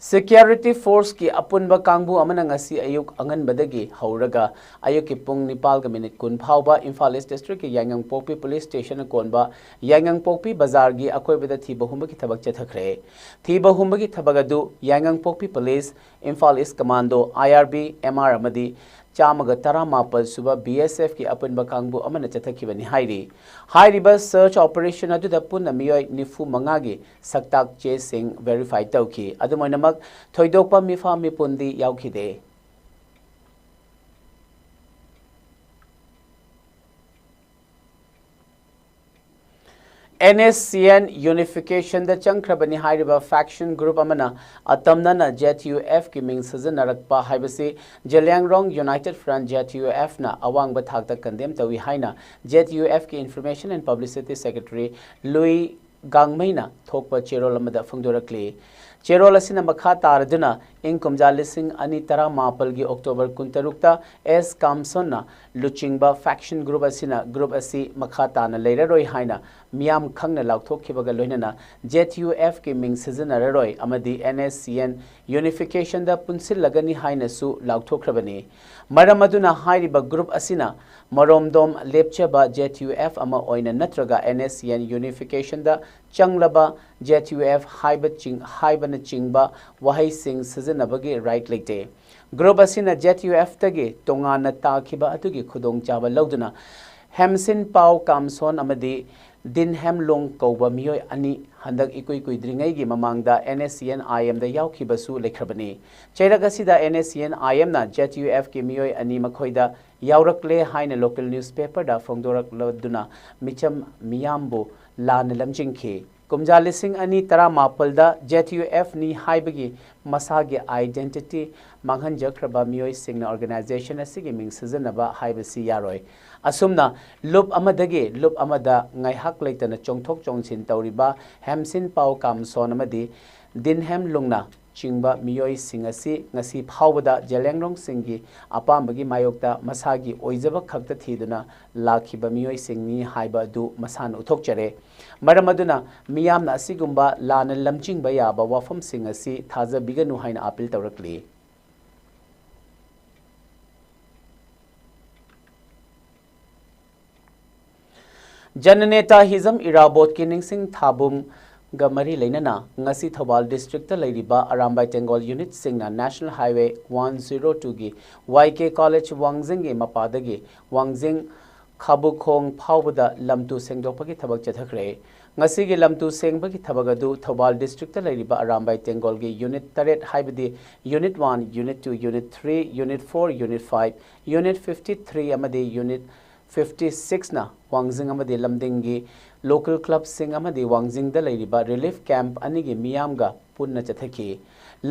ꯁꯦꯀ꯭ꯌꯨꯔꯤꯇꯤ ꯐꯣꯔꯁꯀꯤ ꯑꯄꯨꯟꯕ ꯀꯥꯡꯕꯨ ꯑꯃꯅ ꯉꯁꯤ ꯑꯌꯨꯛ ꯑꯉꯟꯕꯗꯒꯤ ꯍꯧꯔꯒ ꯑꯌꯨꯛꯀꯤ ꯄꯨꯡ ꯅꯤꯄꯥꯜꯒ ꯃꯤꯅꯤꯠ ꯀꯨꯟ ꯐꯥꯎꯕ ꯏꯝꯐꯥꯜ ꯏꯁ ꯗꯤꯁꯇ꯭ꯔꯤꯛꯀꯤ ꯌꯥꯏꯉꯪꯄꯣꯛꯄꯤ ꯄꯨꯂꯤꯁ ꯁ꯭ꯇꯦꯁꯟꯅ ꯀꯣꯟꯕ ꯌꯥꯏꯉꯪꯄꯣꯛꯄꯤ ꯕꯖꯥꯔꯒꯤ ꯑꯀꯣꯏꯕꯗ ꯊꯤꯕ ꯍꯨꯝꯕꯒꯤ ꯊꯕꯛ ꯆꯠꯊꯈ꯭ꯔꯦ꯫ ꯊꯤꯕ ꯍꯨꯝꯕꯒꯤ ꯊꯕꯛ ꯑꯗꯨ ꯌꯥꯏꯉꯪꯄꯣꯛꯄꯤ ꯄꯨꯂꯤꯁ, ꯏꯝꯐꯥꯜ ꯏꯁ ꯀꯃꯥꯟꯗꯣ, ꯑꯥꯏ ꯑꯥꯔ ꯕꯤ, ꯑꯦꯝ ꯑꯥꯔ ꯑꯃꯗꯤ ꯆꯥꯝꯃꯒ ꯇꯔꯥꯃꯥꯄꯜ ꯁꯨꯕ ꯕꯤ ꯑꯦꯁ ꯑꯦꯐꯀꯤ ꯑꯄꯨꯟꯕ ꯀꯥꯡꯕꯨ ꯑꯃꯅ ꯆꯠꯊꯈꯤꯕꯅꯤ ꯍꯥꯏꯔꯤ꯫ ꯍꯥꯏꯔꯤꯕ ꯁꯔꯆ ꯑꯣꯄꯔꯦꯁꯟ ꯑꯗꯨꯗ ꯄꯨꯟꯅ ꯃꯤꯑꯣꯏ ꯅꯤꯐꯨ ꯃꯉꯥꯒꯤ ꯁꯛꯇꯥꯛ ꯆꯦꯁꯤꯡ ꯚꯦꯔꯤꯐꯥꯏ ꯇꯧꯈꯤ꯫ ꯑꯗꯨꯝ ꯑꯣꯏꯅꯃꯛ, ꯊꯣꯏꯗꯣꯛꯄ ꯃꯤꯐꯥ ꯃꯤꯄꯨꯟꯗꯤ ꯌꯥꯎꯈꯤꯗꯦ꯫ ꯑꯦꯟ ꯑꯦꯁ ꯁꯤ ꯑꯦꯟ ꯌꯨꯅꯤꯐꯤꯀꯦꯁꯟꯗ ꯆꯪꯈ꯭ꯔꯕꯅꯤ ꯍꯥꯏꯔꯤꯕ ꯐꯦꯛꯁꯟ ꯒ꯭ꯔꯨꯞ ꯑꯃꯅ ꯑꯇꯝꯅꯅ ꯖꯦꯠ ꯌꯨ ꯑꯦꯐꯀꯤ ꯃꯤꯡ ꯁꯤꯖꯤꯟꯅꯔꯛꯄ ꯍꯥꯏꯕꯁꯤ Zeliangrong united front, Z U ꯑꯦꯐꯅ ꯑꯋꯥꯡꯕ ꯊꯥꯛꯇ ꯀꯟꯗꯦꯝ ꯇꯧꯏ ꯍꯥꯏꯅ ꯖꯦꯠ ꯌꯨ ꯑꯦꯐꯀꯤ information and publicity secretary Lui ꯒꯥꯡꯃꯩꯅ ꯊꯣꯛꯄ ꯆꯦꯔꯣꯜ ꯑꯃꯗ ꯐꯣꯡꯗꯣꯔꯛꯂꯤ꯫ ꯆꯦꯔꯣꯜ ꯑꯁꯤꯅ ꯃꯈꯥ ꯇꯥꯔꯗꯨꯅ ꯏꯪ ꯀꯨꯝꯖꯥ ꯂꯤꯁꯤꯡ ꯑꯅꯤ ꯇꯔꯥꯃꯥꯄꯜꯒꯤ ꯑꯣꯛꯇꯣꯕꯔ ꯀꯨꯟꯇꯔꯨꯛꯇ ꯑꯦꯁ ꯀꯥꯝꯁꯣꯟꯅ ꯂꯨꯆꯤꯡꯕ faction group ꯑꯁꯤꯅ group ꯑꯁꯤ ꯃꯈꯥ ꯇꯥꯅ ꯂꯩꯔꯔꯣꯏ ꯍꯥꯏꯅ ꯃꯤꯌꯥꯝ ꯈꯪꯅ ꯂꯥꯎꯊꯣꯛꯈꯤꯕꯒ ꯂꯣꯏꯅꯅ ZUF ꯀꯤ ꯃꯤꯡ ꯁꯤꯖꯤꯟꯅꯔꯔꯣꯏ ꯑꯃꯗꯤ NSCN unification ꯗ ꯄꯨꯟꯁꯤꯜꯂꯒꯅꯤ ꯍꯥꯏꯅꯁꯨ ꯂꯥꯎꯊꯣꯛꯈ꯭ꯔꯕꯅꯤ꯫ ꯃꯔꯝ ꯑꯗꯨꯅ ꯍꯥꯏꯔꯤꯕ group ꯑꯁꯤꯅ ꯃꯔꯣꯝꯗꯣꯝ ꯂꯦꯞꯆꯕ ZUF ꯑꯃ ꯑꯣꯏꯅ ꯅꯠꯇ꯭ꯔꯒ NSCN unification ꯗ ꯆꯪꯂꯕ ZUF ꯍꯥꯏꯕ ꯆꯤꯡ-, ꯍꯥꯏꯕꯅꯆꯤꯡꯕ ꯋꯥꯍꯩꯁꯤꯡ ꯁꯤꯖꯤꯟꯅꯕꯒꯤ right ꯂꯩꯇꯦ꯫ Group ꯑꯁꯤꯅ ZUF ꯇꯒꯤ ꯇꯣꯉꯥꯟꯅ ꯇꯥꯈꯤꯕ ꯑꯗꯨꯒꯤ ꯈꯨꯗꯣꯡꯆꯥꯕ ꯂꯧꯗꯨꯅ ꯍꯦꯝꯁꯤꯟ ꯄꯥꯎ ꯀꯥꯝꯁꯣꯟ ꯑꯃꯗꯤ ꯗꯤꯟ ꯍꯦꯝ ꯂꯨꯡ ꯀꯧꯕ ꯃꯤꯑꯣꯏ ꯑꯅꯤ ꯍꯟꯗꯛ ꯏꯀꯨꯏ ꯀꯨꯏꯗ꯭ꯔꯤꯉꯩꯒꯤ ꯃꯃꯥꯡꯗ NSCN IM ꯗ ꯌꯥꯎꯈꯤꯕꯁꯨ ꯂꯩꯈ꯭ꯔꯕꯅꯤ꯫ ꯆꯩꯔꯛ ꯑꯁꯤꯗ NSCN IM ꯅ ZUF ꯀꯤ ꯃꯤꯑꯣꯏ ꯑꯅꯤ ꯃꯈꯣꯏꯗ ꯌꯥꯎꯔꯛꯂꯦ ꯍꯥꯏꯅ local newspaper ꯗ ꯐꯣꯡꯗꯣꯔꯛꯂꯗꯨꯅ ꯃꯤꯆꯝ ꯃꯤꯌꯥꯝꯕꯨ ꯂꯥꯟꯅ ꯂꯝꯖꯤꯡꯈꯤ꯫ ꯀꯨꯝꯖꯥ ꯂꯤꯁꯤꯡ ꯑꯅꯤ ꯇꯔꯥꯃꯥꯄꯜꯗ ZUF ꯅꯤ ꯍꯥꯏꯕꯒꯤ ꯃꯁꯥꯒꯤ identity ꯃꯥꯡꯍꯟꯖꯈ꯭ꯔꯕ ꯃꯤꯑꯣꯏꯁꯤꯡꯅ organization ꯑꯁꯤꯒꯤ ꯃꯤꯡ ꯁꯤꯖꯤꯟꯅꯕ ꯍꯥꯏꯕꯁꯤ ꯌꯥꯔꯣꯏ꯫ ꯑꯁꯨꯝꯅ ꯂꯨꯞ ꯑꯃꯗꯒꯤ ꯂꯨꯞ ꯑꯃꯗ ꯉꯥꯏꯍꯥꯛ ꯂꯩꯇꯅ ꯆꯣꯡꯊꯣꯛ ꯆꯣꯡꯁꯤꯟ ꯇꯧꯔꯤꯕ ꯍꯦꯝꯁꯤꯟ ꯄꯥꯎ ꯀꯥꯝꯁꯣꯟ ꯑꯃꯗꯤ ꯗꯤꯟ ꯍꯦꯝ ꯂꯨꯡꯅ ꯆꯤꯡꯕ ꯃꯤꯑꯣꯏꯁꯤꯡ ꯑꯁꯤ ꯉꯁꯤ ꯐꯥꯎꯕꯗ ꯖꯦꯂꯦꯡꯔꯣꯡꯁꯤꯡꯒꯤ ꯑꯄꯥꯝꯕꯒꯤ ꯃꯥꯌꯣꯛꯇ ꯃꯁꯥꯒꯤ ꯑꯣꯏꯖꯕ ꯈꯛꯇ ꯊꯤꯗꯨꯅ ꯂꯥꯛꯈꯤꯕ ꯃꯤꯑꯣꯏꯁꯤꯡꯅꯤ ꯍꯥꯏꯕ ꯑꯗꯨ ꯃꯁꯥꯅ ꯎꯠꯊꯣꯛꯆꯔꯦ꯫ ꯃꯔꯝ ꯑꯗꯨꯅ ꯃꯤꯌꯥꯝꯅ ꯑꯁꯤꯒꯨꯝꯕ ꯂꯥꯟꯅ ꯂꯝꯖꯤꯡꯕ ꯌꯥꯕ ꯋꯥꯐꯝꯁꯤꯡ ꯑꯁꯤ ꯊꯥꯖꯕꯤꯒꯅꯨ ꯍꯥꯏꯅ appeal ꯇꯧꯔꯛꯂꯤ꯫ ꯖꯅꯅꯦꯇꯥ ꯍꯤꯖꯝ ꯏꯔꯥꯕꯣꯠꯀꯤ ꯅꯤꯡꯁꯤꯡ ꯊꯥꯕꯨꯡꯒ ꯃꯔꯤ ꯂꯩꯅꯅ ꯉꯁꯤ ꯊꯧꯕꯥꯜ district ꯇ ꯂꯩꯔꯤꯕ ꯑꯔꯥꯝꯕꯥꯏ ꯇꯦꯡꯒꯣꯜ unit ꯁꯤꯡꯅ National Highway one zero two ꯒꯤ YK College ꯋꯥꯡꯖꯤꯡꯒꯤ ꯃꯄꯥꯗꯒꯤ ꯋꯥꯡꯖꯤꯡ ꯈꯥꯕꯨꯈꯣꯡ ꯐꯥꯎꯕꯗ ꯂꯝꯇꯨ ꯁꯦꯡꯗꯣꯛꯄꯒꯤ ꯊꯕꯛ ꯆꯠꯊꯈ꯭ꯔꯦ꯫ ꯉꯁꯤꯒꯤ ꯂꯝꯇꯨ ꯁꯦꯡꯕꯒꯤ ꯊꯕꯛ ꯑꯗꯨ ꯊꯧꯕꯥꯜ district ꯇ ꯂꯩꯔꯤꯕ ꯑꯔꯥꯝꯕꯥꯏ ꯇꯦꯡꯒꯣꯜꯒꯤ unit ꯇꯔꯦꯠ ꯍꯥꯏꯕꯗꯤ unit one, unit two, unit three, unit four, unit five, unit fifty three ꯑꯃꯗꯤ unit fifty six ꯅ ꯋꯥꯡꯖꯤꯡ ꯑꯃꯗꯤ ꯂꯝꯗꯤꯡꯒꯤ local club ꯁꯤꯡ ꯑꯃꯗꯤ ꯋꯥꯡꯖꯤꯡꯗ ꯂꯩꯔꯤꯕ relief camp ꯑꯅꯤꯒꯤ ꯃꯤꯌꯥꯝꯒ ꯄꯨꯟꯅ ꯆꯠꯊꯈꯤ꯫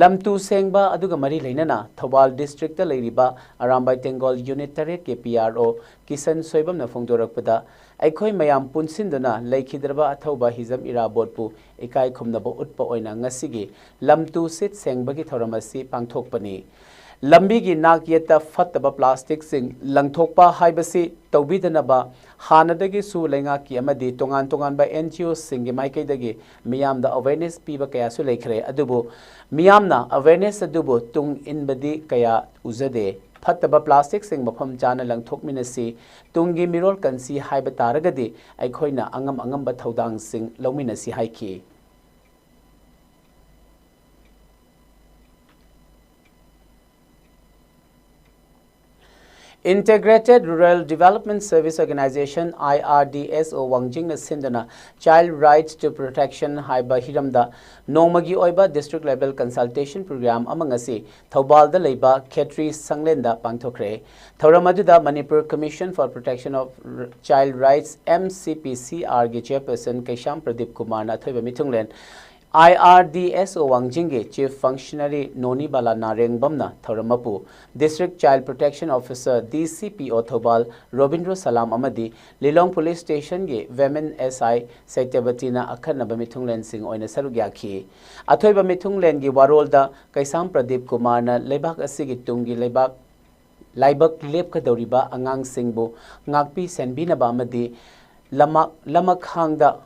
ꯂꯝꯇꯨ ꯁꯦꯡꯕ ꯑꯗꯨꯒ ꯃꯔꯤ ꯂꯩꯅꯅ ꯊꯧꯕꯥꯜ district ꯇ ꯂꯩꯔꯤꯕ ꯑꯔꯥꯝꯕꯥꯏ ꯇꯦꯡꯒꯣꯜ unit ꯇꯔꯦꯠꯀꯤ PRO ꯀꯤꯁꯟ ꯁꯣꯏꯕꯝꯅ ꯐꯣꯡꯗꯣꯔꯛꯄꯗ, ꯑꯩꯈꯣꯏ ꯃꯌꯥꯝ ꯄꯨꯟꯁꯤꯟꯗꯨꯅ ꯂꯩꯈꯤꯗ꯭ꯔꯕ ꯑꯊꯧꯕ ꯍꯤꯖꯝ ꯏꯔꯥꯕꯣꯠꯄꯨ ꯏꯀꯥꯏ ꯈꯨꯝꯅꯕ ꯎꯠꯄ ꯑꯣꯏꯅ ꯉꯁꯤꯒꯤ ꯂꯝ ꯇꯨ ꯁꯤꯠ ꯁꯦꯡꯕꯒꯤ ꯊꯧꯔꯝ ꯑꯁꯤ ꯄꯥꯡꯊꯣꯛꯄꯅꯤ꯫ ꯂꯝꯕꯤꯒꯤ ꯅꯥꯛ ꯌꯦꯠꯇ ꯐꯠꯇꯕ ꯄ꯭ꯂꯥꯁꯇꯤꯛꯁꯤꯡ ꯂꯪꯊꯣꯛꯄ ꯍꯥꯏꯕꯁꯤ ꯇꯧꯕꯤꯗꯅꯕ ꯍꯥꯟꯅꯗꯒꯤꯁꯨ ꯂꯩꯉꯥꯛꯀꯤ ꯑꯃꯗꯤ ꯇꯣꯉꯥꯟ ꯇꯣꯉꯥꯟꯕ NGO ꯁꯤꯡꯒꯤ ꯃꯥꯏꯀꯩꯗꯒꯤ ꯃꯤꯌꯥꯝꯗ awareness ꯄꯤꯕ ꯀꯌꯥꯁꯨ ꯂꯩꯈ꯭ꯔꯦ꯫ ꯑꯗꯨꯕꯨ ꯃꯤꯌꯥꯝꯅ awareness ꯑꯗꯨꯕꯨ ꯇꯨꯡ ꯏꯟꯕꯗꯤ ꯀꯌꯥ ꯎꯖꯗꯦ꯫ ꯐꯠꯇꯕ ꯄ꯭ꯂꯥꯁꯇꯤꯛꯁꯤꯡ ꯃꯐꯝ ꯆꯥꯅ ꯂꯪꯊꯣꯛꯃꯤꯟꯅꯁꯤ, ꯇꯨꯡꯒꯤ ꯃꯤꯔꯣꯜ ꯀꯟꯁꯤ ꯍꯥꯏꯕ ꯇꯥꯔꯒꯗꯤ ꯑꯩꯈꯣꯏꯅ ꯑꯉꯝ ꯑꯉꯝꯕ ꯊꯧꯗꯥꯡꯁꯤꯡ ꯂꯧꯃꯤꯟꯅꯁꯤ ꯍꯥꯏꯈꯤ꯫ Integrated Rural Development Service Organization, IRDSO, ꯋꯥꯡꯖꯤꯡꯅ ꯁꯤꯟꯗꯨꯅ Child Rights to Protection ꯍꯥꯏꯕ ꯍꯤꯔꯝꯗ ꯅꯣꯡꯃꯒꯤ ꯑꯣꯏꯕ district level consultation program ꯑꯃ ꯉꯁꯤ ꯊꯧꯕꯥꯜꯗ ꯂꯩꯕ ꯈꯦꯇ꯭ꯔꯤ ꯁꯪꯂꯦꯟꯗ ꯄꯥꯡꯊꯣꯛꯈ꯭ꯔꯦ꯫ ꯊꯧꯔꯝ ꯑꯗꯨꯗ Manipur Commission for Protection of Child Rights, MCPCR, ꯒꯤ chairperson ꯀꯩꯁꯥꯝ ꯄ꯭ꯔꯗꯤꯞ ꯀꯨꯃꯥꯔꯅ ꯑꯊꯣꯏꯕ ꯃꯤꯊꯨꯡꯂꯦꯟ, IRDSO ꯋꯥꯡꯖꯤꯡꯒꯤ Chief Functionary ꯅꯣꯅꯤꯕꯥꯂꯥ ꯅꯥꯔꯦꯡꯕꯝꯅ ꯊꯧꯔꯝ ꯃꯄꯨ, District Child Protection Officer, DCPO, Thoubal Robindro ꯁꯂꯥꯝ ꯑꯃꯗꯤ ꯂꯤꯂꯣꯡ Police Station ꯒꯤ Women SI ꯁꯩꯇꯕꯇꯤꯅ ꯑꯈꯟꯅꯕ ꯃꯤꯊꯨꯡꯂꯦꯟꯁꯤꯡ ꯑꯣꯏꯅ ꯁꯔꯨꯛ ꯌꯥꯈꯤ꯫ ꯑꯊꯣꯏꯕ ꯃꯤꯊꯨꯡꯂꯦꯟꯒꯤ ꯋꯥꯔꯣꯜꯗ ꯀꯩꯁꯥꯝ ꯄ꯭ꯔꯗꯤꯞ ꯀꯨꯃꯥꯔꯅ ꯂꯩꯕꯥꯛ ꯑꯁꯤꯒꯤ ꯇꯨꯡꯒꯤ ꯂꯩꯕꯥꯛ ꯂꯥꯏꯕꯛ ꯂꯦꯞꯀꯗꯧꯔꯤꯕ ꯑꯉꯥꯡꯁꯤꯡꯕꯨ ꯉꯥꯛꯄꯤ ꯁꯦꯟꯕꯤꯅꯕ ꯑꯃꯗꯤ ꯂꯃꯥꯛ-, ꯂꯃꯈꯥꯡꯗ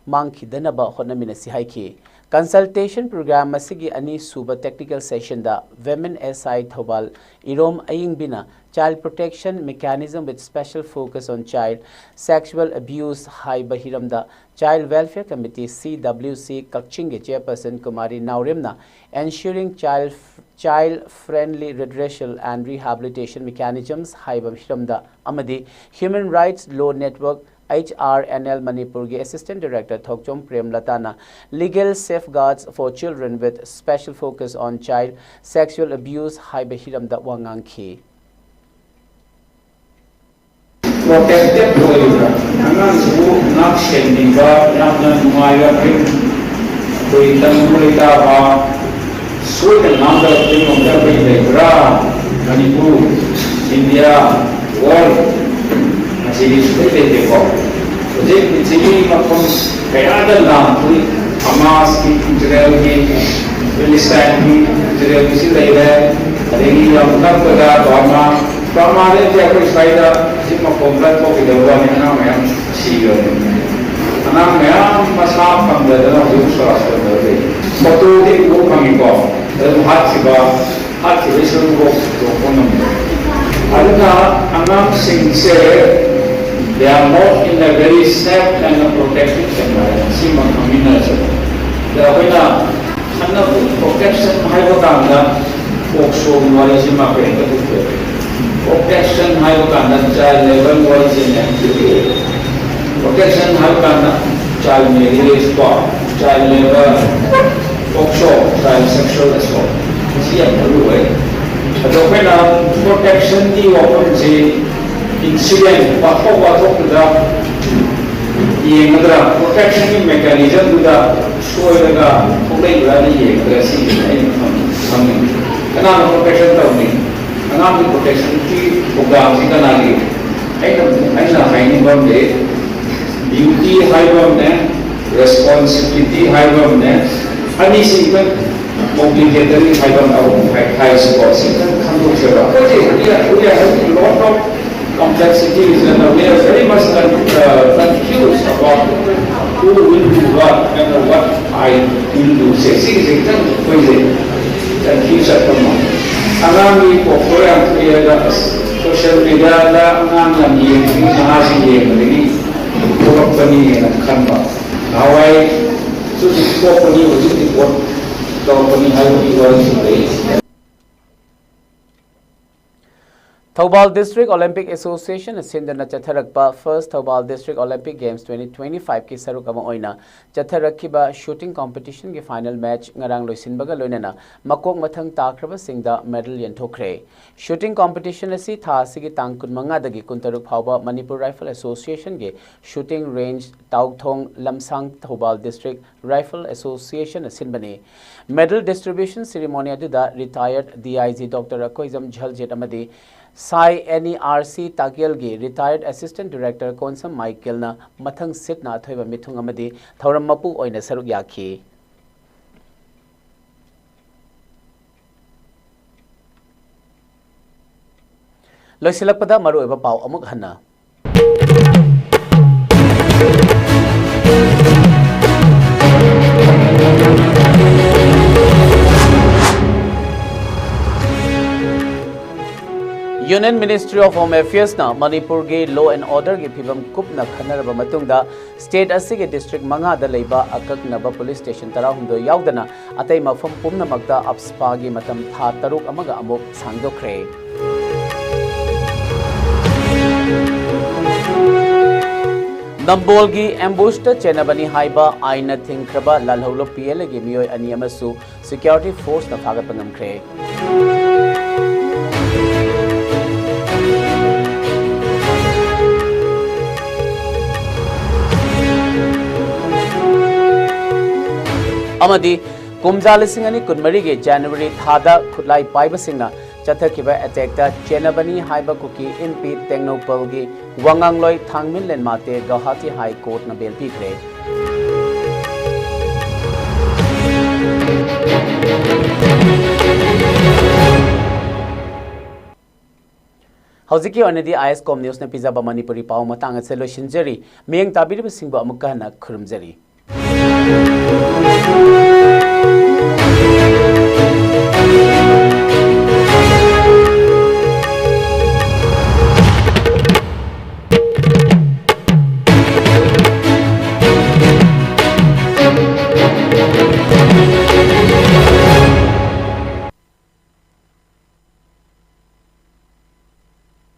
ꯃꯥꯡꯈꯤꯗꯅꯕ ꯍꯣꯠꯅꯃꯤꯟꯅꯁꯤ ꯍꯥꯏꯈꯤ꯫ Consultation program ꯑꯁꯤꯒꯤ ꯑꯅꯤꯁꯨꯕ technical session the Women SI Thoubal Irom ꯑꯌꯤꯡꯕꯤꯅ Child Protection Mechanism with Special Focus on Child Sexual Abuse ꯍꯥꯏꯕ ꯍꯤꯔꯝꯗ Child Welfare Committee, CWC, ꯀꯛꯆꯤꯡꯒꯤ chairperson Kumari ꯅꯥꯎꯔꯦꯝꯅ Ensuring Child, Child Friendly Redressal and Rehabilitation Mechanisms ꯍꯥꯏꯕ ꯍꯤꯔꯝꯗ ꯑꯃꯗꯤ Human Rights Law Network, HRNL, ꯃꯅꯤꯄꯨꯔꯒꯤ Assistant Director Thokchom ꯄ꯭ꯔꯦꯝꯂꯇꯥꯅ Legal Safeguards for Children with Special Focus on Child Sexual Abuse ꯍꯥꯏꯕ ꯍꯤꯔꯝꯗ ꯋꯥ ꯉꯥꯡꯈꯤ꯫ Protected ꯑꯣꯏꯕ ꯑꯉꯥꯡꯁꯤꯕꯨ ꯉꯥꯛ ꯁꯦꯟꯕꯤꯕ ꯌꯥꯝꯅ ꯅꯨꯡꯉꯥꯏꯕ ꯐꯤꯂꯝ ꯑꯩꯈꯣꯏ ꯇꯪꯗꯨ ꯂꯩꯇꯥꯕ ꯁꯣꯏꯗꯅ ꯉꯥꯡꯗꯕ ꯐꯤꯂꯝ ꯑꯃꯗ ꯑꯩꯈꯣꯏ ꯂꯩꯕ꯭ꯔꯥ? ꯃꯅꯤꯄꯨꯔ, ꯏꯟꯗꯤꯌꯥ, ꯋꯥꯔꯜ ꯁꯤꯗꯤ ꯁꯨꯡꯂꯩ ꯂꯩꯇꯦꯀꯣ꯫ ꯍꯧꯖꯤꯛ ꯄ꯭ꯔꯤꯊꯤꯕꯤ ꯃꯐꯝ ꯀꯌꯥꯗ ꯂꯥꯟ ꯊꯣꯛꯏ꯫ ꯍꯃꯥꯁꯀꯤ, ꯏꯖꯔꯦꯜꯒꯤ, ꯐꯤꯂꯤꯁꯇꯥꯏꯟꯒꯤ, ꯏꯖꯔꯦꯜꯒꯤꯁꯤ ꯂꯩꯔꯦ꯫ ꯑꯗꯒꯤ ꯌꯥꯝ ꯅꯛꯄꯗ ꯕꯔꯃꯥ, ꯕꯔꯃꯥꯗꯩꯗꯤ ꯑꯩꯈꯣꯏ ꯁ꯭ꯋꯥꯏꯗ ꯍꯧꯖꯤꯛ ꯃꯈꯣꯟ ꯈꯔ ꯊꯣꯛꯈꯤꯗꯕ ꯋꯥꯅꯤ, ꯑꯉꯥꯡ ꯃꯌꯥꯝ ꯁꯤꯈ꯭ꯔꯕꯅꯤ꯫ ꯑꯉꯥꯡ ꯃꯌꯥꯝ ꯃꯁꯥ ꯐꯪꯗꯗꯅ ꯍꯧꯖꯤꯛ ꯁꯣꯔꯥꯁꯇ꯭ꯔ ꯂꯩ꯫ ꯐꯣꯇꯣꯗꯤ ꯎꯕ ꯐꯪꯉꯤꯀꯣ꯫ ꯑꯗꯨꯝ ꯍꯥꯠꯈꯤꯕ, ꯍꯥꯠꯈꯤꯕꯒꯤ ꯁꯔꯨꯛꯐꯥꯎ ꯄꯨꯊꯣꯛꯄ ꯉꯝꯗꯦ꯫ ꯑꯗꯨꯅ ꯑꯉꯥꯡꯁꯤꯡꯁꯦ, they are not in a very safe and a protected environment꯫ ꯁꯤꯃ ꯈꯪꯃꯤꯟꯅꯔꯁꯦ꯫ ꯑꯗ ꯑꯩꯈꯣꯏꯅ ꯈꯟꯅꯕ protection ꯍꯥꯏꯕ ꯀꯥꯟꯗ ꯄꯣꯛꯁꯣꯒꯤ ꯋꯥꯔꯤꯁꯤꯃ ꯑꯩꯈꯣꯏ ꯍꯦꯛꯇ ꯄꯨꯊꯣꯛꯑꯦ꯫ Protection ꯍꯥꯏꯕ ꯀꯥꯟꯗ child labour ꯋꯥꯔꯤꯁꯦ ꯃꯌꯥꯝ ꯄꯨꯊꯣꯛꯑꯦ꯫ Protection ꯍꯥꯏꯕ ꯀꯥꯟꯗ child marriage ꯀꯣ, child labour, ꯄꯣꯛꯁꯣ, child sexual assault, ꯁꯤ ꯌꯥꯝ ꯃꯔꯨ ꯑꯣꯏ꯫ ꯑꯗꯣ ꯑꯩꯈꯣꯏꯅ protection ꯒꯤ ꯋꯥꯐꯝꯁꯤ incident, ꯋꯥꯊꯣꯛ ꯋꯥꯊꯣꯛꯇꯨꯗ ꯌꯦꯡꯒꯗ꯭ꯔꯥ, protection ꯒꯤ mechanism ꯗꯨꯗ ꯁꯣꯏꯔꯒ ꯊꯣꯛꯂꯛꯏꯕ꯭ꯔꯥꯅ ꯌꯦꯡꯒꯗ꯭ꯔꯥ, ꯁꯤꯅꯤ ꯑꯩꯅ ꯈꯪ-, ꯈꯪꯅꯤꯡꯉꯤ꯫ ꯀꯅꯥꯅ protection ꯇꯧꯅꯤ? ꯑꯉꯥꯡꯒꯤ protection ꯒꯤ ꯊꯧꯗꯥꯡꯁꯤ ꯀꯅꯥꯒꯤ? ꯑꯩꯅ, ꯑꯩꯅ ꯍꯥꯏꯅꯤꯡꯕ ꯑꯃꯗꯤ, duty ꯍꯥꯏꯕ ꯑꯃꯅꯦ, responsibility ꯍꯥꯏꯕ ꯑꯃꯅꯦ, ꯑꯅꯤꯁꯤ ꯈꯤꯇꯪ obligatory ꯍꯥꯏꯕ ꯑꯃ ꯇꯧꯕ ꯍꯥꯏ-, ꯍꯥꯏꯁꯤꯀꯣ, ꯁꯤ ꯈꯤꯇꯪ ꯈꯪꯗꯣꯛꯁꯦꯕ꯫ ꯑꯩꯈꯣꯏꯁꯦ, we are, we are having lot of complexities and we are very much con-, uh, confused about who will do what and what I will do ꯁꯦ, ꯁꯤꯒꯤꯁꯦ ꯈꯤꯇꯪ ꯑꯩꯈꯣꯏꯁꯦ confuse ꯆꯠꯄ ꯑꯃ꯫ ꯑꯉꯥꯡꯒꯤ ꯄꯣꯛꯄ ꯌꯥꯝ ꯀꯨꯏꯔꯒ ꯑꯁ, social media ꯗ ꯑꯉꯥꯡ ꯌꯥꯝ ꯌꯦꯡꯕꯒꯤ, ꯅꯍꯥꯁꯤꯡ ꯌꯦꯡꯕꯗꯒꯤ ꯊꯣꯛꯂꯛꯄꯅꯤꯅ ꯈꯟꯕ꯫ ꯅꯍꯥꯟꯋꯥꯏ ꯁꯨ ꯄꯣꯛꯄꯅꯤ, ꯍꯧꯖꯤꯛꯇꯤ ꯄꯣꯛ-, ꯇꯧꯔꯛꯄꯅꯤ ꯍꯥꯏꯕꯒꯤ ꯋꯥꯔꯤꯁꯨ ꯂꯩ꯫ ꯊꯧꯕꯥꯜ District Olympic Association ꯅ ꯁꯤꯟꯗꯨꯅ ꯆꯠꯊꯔꯛꯄ First Thoubaal District Olympic Games twenty twenty-five ꯀꯤ ꯁꯔꯨꯛ ꯑꯃ ꯑꯣꯏꯅ ꯆꯠꯊꯔꯛꯈꯤꯕ shooting competition ꯒꯤ final match ꯉꯔꯥꯡ ꯂꯣꯏꯁꯤꯟꯕꯒ ꯂꯣꯏꯅꯅ ꯃꯀꯣꯛ ꯃꯊꯪ ꯇꯥꯈ꯭ꯔꯕꯁꯤꯡꯗ medal ꯌꯦꯟꯊꯣꯛꯈ꯭ꯔꯦ꯫ Shooting competition ꯑꯁꯤ ꯊꯥ ꯑꯁꯤꯒꯤ ꯇꯥꯡ ꯀꯨꯟꯃꯉꯥꯗꯒꯤ ꯀꯨꯟꯇꯔꯨꯛ ꯐꯥꯎꯕ Manipur Rifle Association ꯒꯤ shooting range ꯇꯥꯎꯊꯣꯡ ꯂꯝꯁꯥꯡ ꯊꯧꯕꯥꯜ District Rifle Association ꯅ ꯁꯤꯟꯕꯅꯤ꯫ Medal distribution ceremony ꯑꯗꯨꯗ retired D I G Doctor Akoijam ꯖꯜꯖꯦꯠ ꯑꯃꯗꯤ ꯁꯥꯏ N E R C ꯇꯥꯀꯦꯜꯒꯤ retired assistant director Konsam ꯃꯥꯏꯀꯦꯜꯅ ꯃꯊꯪ ꯁꯤꯠ ꯅꯥꯊꯣꯏꯕ ꯃꯤꯊꯨꯡ ꯑꯃꯗꯤ ꯊꯧꯔꯝ ꯃꯄꯨ ꯑꯣꯏꯅ ꯁꯔꯨꯛ ꯌꯥꯈꯤ꯫ ꯂꯣꯏꯁꯤꯜꯂꯛꯄꯗ ꯃꯔꯨꯑꯣꯏꯕ ꯄꯥꯎ ꯑꯃꯨꯛ ꯍꯟꯅ꯫ Union Ministry of Home Affairs ꯅ ꯃꯅꯤꯄꯨꯔꯒꯤ law and order ꯒꯤ ꯐꯤꯕꯝ ꯀꯨꯞꯅ ꯈꯟꯅꯔꯕ ꯃꯇꯨꯡꯗ, state ꯑꯁꯤꯒꯤ district ꯃꯉꯥꯗ ꯂꯩꯕ ꯑꯀꯛꯅꯕ police station ꯇꯔꯥꯍꯨꯝꯗꯣꯏ ꯌꯥꯎꯗꯅ ꯑꯇꯩ ꯃꯐꯝ ꯄꯨꯝꯅꯃꯛꯇ AFSPA ꯒꯤ ꯃꯇꯝ ꯊꯥ ꯇꯔꯨꯛ ꯑꯃꯒ ꯑꯃꯨꯛ ꯁꯥꯡꯗꯣꯛꯈ꯭ꯔꯦ꯫ ꯅꯝꯕꯣꯜꯒꯤ ambush ꯇ ꯆꯦꯟꯅꯕꯅꯤ ꯍꯥꯏꯕ ꯑꯥꯏꯟꯅ ꯊꯤꯡꯈ꯭ꯔꯕ ꯂꯥꯜꯍꯧꯂꯨꯞ P L A ꯒꯤ ꯃꯤꯑꯣꯏ ꯑꯅꯤ ꯑꯃꯁꯨ security force ꯅ ꯐꯥꯒꯠꯄ ꯉꯝꯈ꯭ꯔꯦ꯫ ꯑꯃꯗꯤ ꯀꯨꯝꯖꯥ ꯂꯤꯁꯤꯡ ꯑꯅꯤ ꯀꯨꯟꯃꯔꯤꯒꯤ January ꯊꯥꯗ ꯈꯨꯠꯂꯥꯏ ꯄꯥꯏꯕꯁꯤꯡꯅ ꯆꯠꯊꯈꯤꯕ attack ꯇ ꯆꯦꯟꯅꯕꯅꯤ ꯍꯥꯏꯕ ꯀꯨꯀꯤ ꯏꯟꯄꯤ ꯇꯦꯡꯅꯧꯄꯜꯒꯤ ꯋꯥꯉꯥꯡꯂꯣꯏ ꯊꯥꯡꯃꯤꯟꯂꯦꯟ ꯃꯥꯇꯦ Guwahati High Court ꯅ bail ꯄꯤꯈ꯭ꯔꯦ꯫ ꯍꯧꯖꯤꯛꯀꯤ ꯑꯣꯏꯅꯗꯤ ISCOM News ꯅ ꯄꯤꯖꯕ ꯃꯅꯤꯄꯨꯔꯤ ꯄꯥꯎ ꯃꯇꯥꯡ ꯑꯁꯦ ꯂꯣꯏꯁꯤꯟꯖꯔꯤ꯫ ꯃꯤꯠꯌꯦꯡ ꯇꯥꯕꯤꯔꯤꯕꯁꯤꯡꯕꯨ ꯑꯃꯨꯛꯀ ꯍꯟꯅ ꯈꯨꯔꯨꯝꯖꯔꯤ꯫